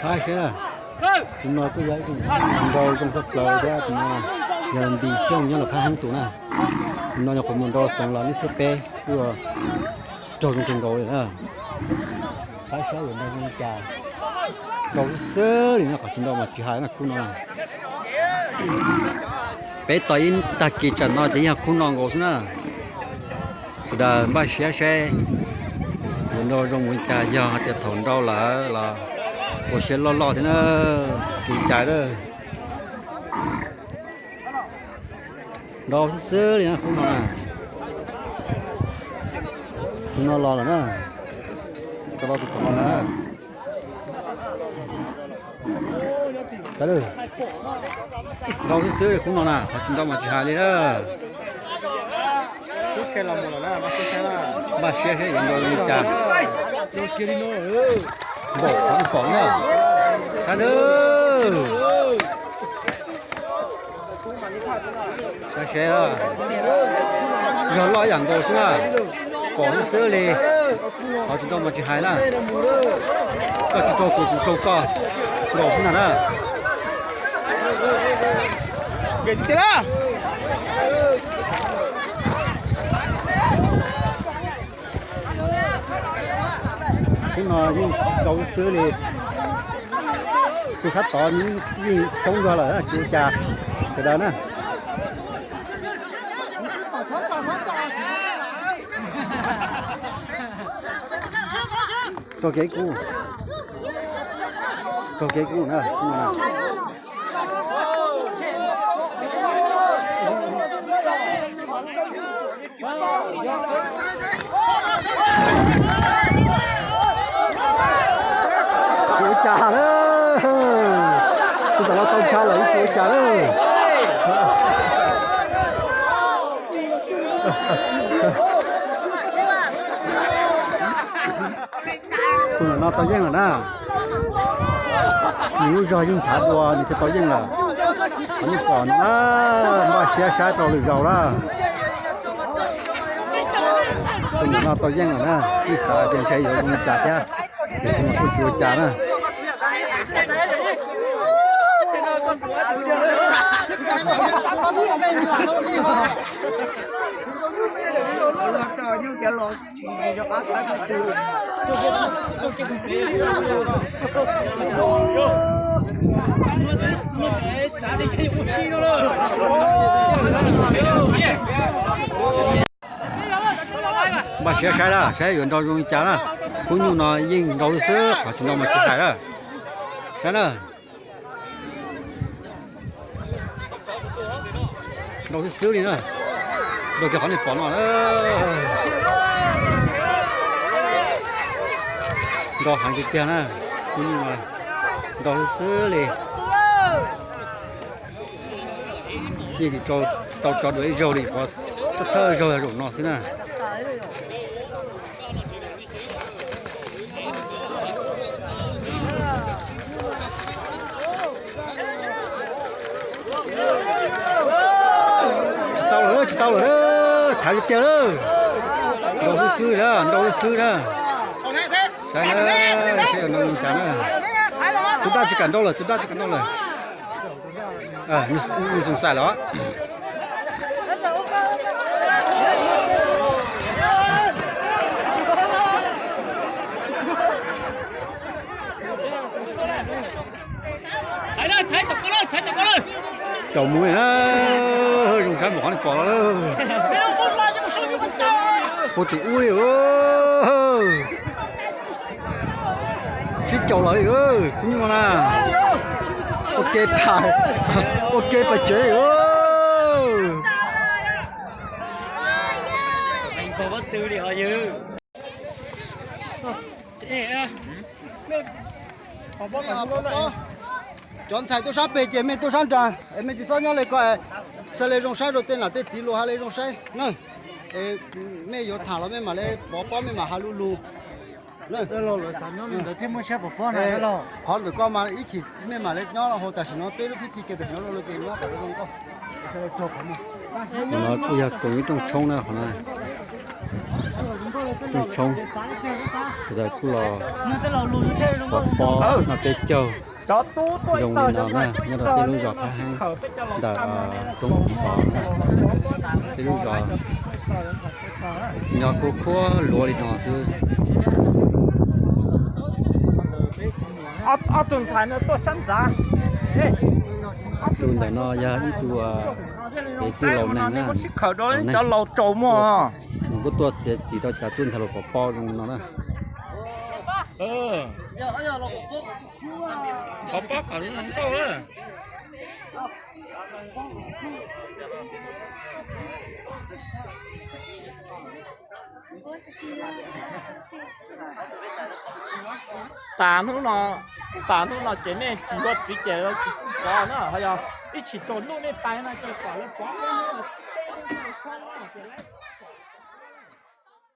Pab saib na, tus no kuj yog ib tug nrau zoo tshaj plaws thiab, tus no yog Npis Xyooj nyob Los Phab Heeb tus na. Tus no nyuam qhuav mus nrau xeev los lub xiab peb kuj raug zoo kawg nkaus li na. Pab saib yuav nrau zoo li cas, nrau xwb xwb li no, qhov tsis nrau mas tsis hais na khub no. Peb tos ib tag kis tsam no ces yog khub no nkaus xwb na. Sawv daws npaj siab saib yuav nrau zoo mus li cas, yog hais tias thaum nrau lawm los ua siab loj loj thiab na, tsis cas lawm. Nrau xwb xwb li na khub no na. Khub no los lawm na. Tso los tus tom no na. Nrau xwb xwb li khub no na, qhov tsis nrau mas tsis hais li na. Npaj siab saib yuav nrau li cas. Npaum qhov pom na. Saib nawb. Saib seb, yog loj ib yam nkaus xwb na, pom xwb xwb li, qhov tsis nrau mas tsis hais na. Koj tsis raug kuv, kuv raug koj, nkaus xwb ntag na. Khub no yeej nrau xwb xwb li. Tus sab tod yeej xyoob zog lawm tsis ua cas, sawv daws na. Raug kev kub, raug kev kub na. Tsis ua cas lawm, tus tom no tau ntshav lawm tsis ua cas lawm. Tus tom no tau yeej lawm na. Nws lub zog yeej ntshav dua nws thiaj tau yeej lawm. Qhov nej pom no, npaj siab saib rau lwm zaus na. Tus tom no tau yeej lawm na, ib xav tias ntshe yuav zoo li cas thiab, tiam sis mas kuj tsis ua cas na. Npaj siab saib lawm, saib yuav nrau zoo li cas na. Khub nyuj no yeej nrau xwb, qhov tsis nrau mas tsis hais lawm. Saib na. Nrau xwb xwb li na. Nrau kiag qhov nej pom no na. Nrau heev tiag tiag na. Khub nyuj no nrau xwb xwb li. Yeej tsis tau tso dua ib zaug li, thawj thawj zaug yog zaum no xwb na. Tsis tau lawm, tsis tau lawm, thaiv tiag tiag lawm. Nrau xwb xwb na, nrau xwb xwb na. Saib na, saib yuav nrau li cas na. Tus daj tsis kam nrau lawm, tus daj tsis kam nrau lawm. Nws xoom xaim lawm. Caum mus na, zoo saib npaum qhov nej pom los. Puag tim ub li. Sib caum los li, khub nyuj na. Ua ke pais, ua ke pais tsev li. Cov ntxhais tuaj sab pem ces mej tuaj sab nrad, mej tsis txhob nyob li ko, xav li zoo saib rau tej niam tej txiv los hais li zoo saib na. Mej yuav tham los mej mam li pov pob mej mam hais lus lus. Qhov ntawm koj mas ib chim mej mam li nyob los hauv, tam sim no peb lub thib thi kiag tam sim no los ces nyob kom zoo nkauj. Qhov no kuj yog tsoom ib rooj tshoob na qhov no. Rooj tshoob, sawv daws kuj los pov pob noj peb caug zoo li no na, nyob rau tej lub zos qab heeb ntawm roob Xov na, tej lub zos nyob kuj khuab luav li no xwb. Ob tug ntawm no yog ib tug kev txwj laus neeg na, cov laus tsaus muag, nws kuj tuaj txiav txim rau cov tub ntxhais laus pov pob zoo li no na. Tas hnub no, tas hnub no ces nej tsis ua txiv ces pov na, ho yog ib tsis tsaus ntuj nej pais no ces kom lawv pov.